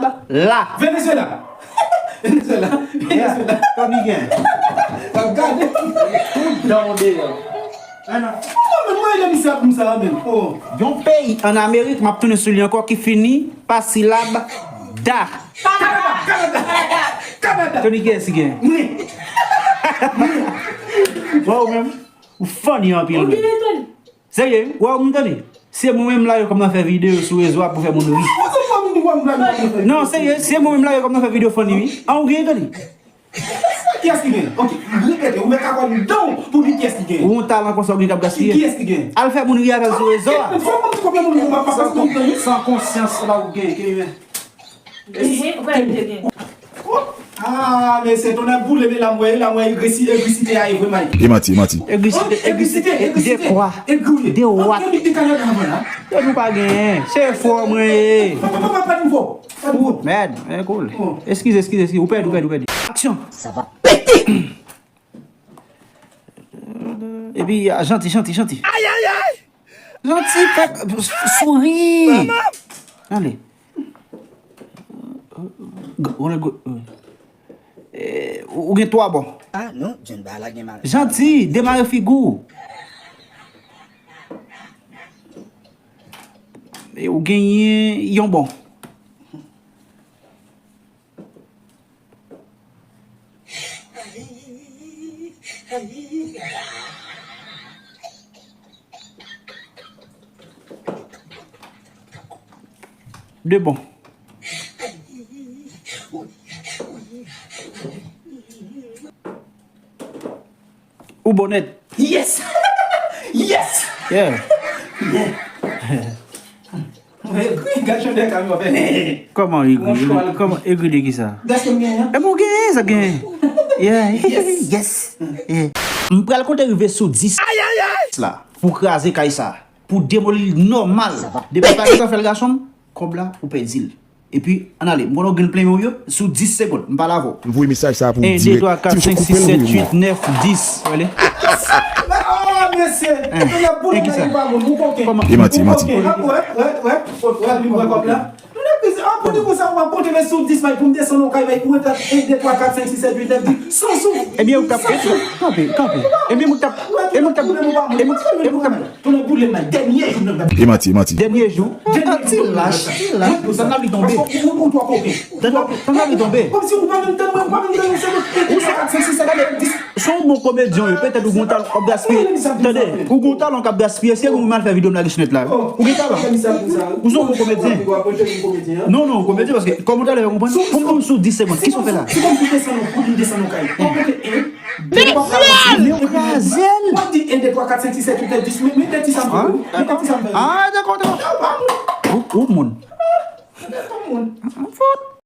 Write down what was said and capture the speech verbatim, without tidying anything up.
pasilab la. Venezuela. Venezuela. Venezuela. Tony gen. W ap gade. Tout dan w deyò. An nan. Non, men mwen, lè misye ap di m sa, men. Oh. Yon peyi ann Amerik, m ap tounen sou li ankò, ki fini pa silab da. Kanada. Kanada. Kanada. Tony, kiyès ki gen? Mwen. Mwen. Wè ou menm? Ou funny anpil, men. Serye, wi? Wè, ou m tande. Se mwen menm la yo kòmanse fè videyo sou rezo a pou fè moun ri. Non, serye, se mwen menm la yo kòmanse fè videyo funny, wi. An, ou gen tande. Kiyès ki gen? Ok, repete, ou mèt ka pran dan w pou di kiyès ki gen. Ou yon talan konsa ou gen k ap gaspiye. Kiyès ki gen? Al fè moun ri avè l sou rezo a. Fò m konn ti kòbyen moun yo pa pas moun yo. San konsyans la ou gen, ke men. Ehe, ou pral te gen. Ah, men se tonnè boule, men la m wè, la m wè egrisite a e vre may. E manti, e manti. Egrisite, egrisite, egrisite. De kwa? Egri. De wat? Ann, ann, ann, ann. Yo nou pa genyen. Se fò mwen ye. Pa, pa, pa, pa di m fò. Pa di m fò. Mèd, men cool. Oh. Eskize, eskize, eskize. Ou pèdi, ou pèdi, ou pèdi. Aksyon. Sa va pete. Epi, ah, janti, janti, janti. Ay, ay, ay. Janti, fè, souri. Ale. G-, w-, g-, eh, ou gen twa bò. Ah, non, John, ba la gen mal. Janti, demare figi w. E ou genyen yon bò. De bon. Ou bon nèt. Yes! Yes! Yeah. Yeah. Mwen egri, gad jan de kamyon fè. Kòman egri? Kòman egri de kisa? Dèske m genyen. E bon, genyen, sa genyen. Yeah. Yes. Yes. Yeah. M pral konte rive sou dis la pou kraze kay sa. pou demoli l nòmal. Depi w pa gentan fè l gason m, kòb la, ou pèdi l. Epi, ann ale. M konnen w gen l plenyen w yo, sou dis segonn, m pale avè w. M voye mesaj sa pou w dirèk. En, de, twa, kat, senk, sis, sèt, uit, nèf, dis. Rele. Ah, mesye! N ap boule nèg ou pa moun, ou koken. E manti, e manti. Ou koken. Wè, wè, wè, wè, wè, li wè kòb la. Nou nan kriz, ah, pou di konsa, w ap konte men sou dis may pou m desann yon kay may pou mwen, en, de, twa, kat, senk, sis, sèt, uit, nèf, dis. Sou, sou. Ebyen, ou t ap, kanpe, kanpe. Ebyen, ou t ap, ebyen, ou t ap, ebyen, ou t ap, ebyen, ou t ap, boule may, dènye jou nan. E manti, e manti. Dènye jou. Ti lach, ti lach. Tann ap li tonbe. Tann ap, tann ap li tonbe. Kòmsi ou pa menm tann mwen, ou pa menm tann mwen, se mwen. Ou se kat, senk, sis, sèt, uit, dis. Se yon bon komedyen w ye, petèt ou gen yon talan w ap gaspiye. Tande, ou gen yon talan w ap gaspiye, si e gen moun mal fè videyo m lage sou nèt la. Ou gen talan. Ou se yon bon komedyen. Non, non, komedyen, paske kòm ou talè, ou konprann? Pou moun sou dis segonn, kisa w fè la? Se kòmsi w desann, ou desann yon kay. Ou mete en, de, twa, kat, senk, sis, sèt, uit, nèf, dis. W ap di en, de, twa, kat, senk, sis, sèt, uit, nèf, dis. Mete ti sa pou ou. Mete ti sa pou ou. Ah, dakò, dakò. Ou, ou moun. Ou moun. Fout.